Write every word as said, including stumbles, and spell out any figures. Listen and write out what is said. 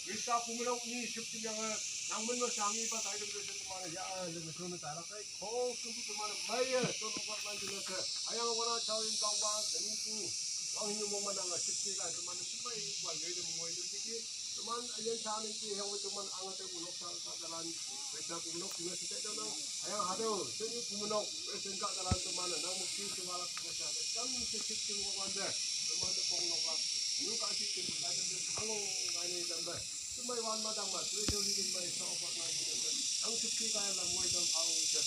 Krista pumenok ni shepti yang nang men ma shangi pa tai dem se teman ya le me tun ta la kai ko su teman mai ya to no pa man de se. Ayang wana chao yin kang ba de ni ku. Kang yin mo ma nang shepti ka teman shepti mai wa ye de mo ye de ki. Teman ayan cha ni ki yang teman ang te mo nok sa sa jalan. Krista pumenok ni se te nang. Ayang hado se ni pumenok se ka jalan teman nang mukti se wala sa sa kam se shepti mo wan de. Teman de pong nok la. Ni ka shepti mo ka de halo ngai ni dan ba. Tumai wan ma dang ma, tui tui ni mai sa opat mai ni. Ang sukti kai la moi dang au je.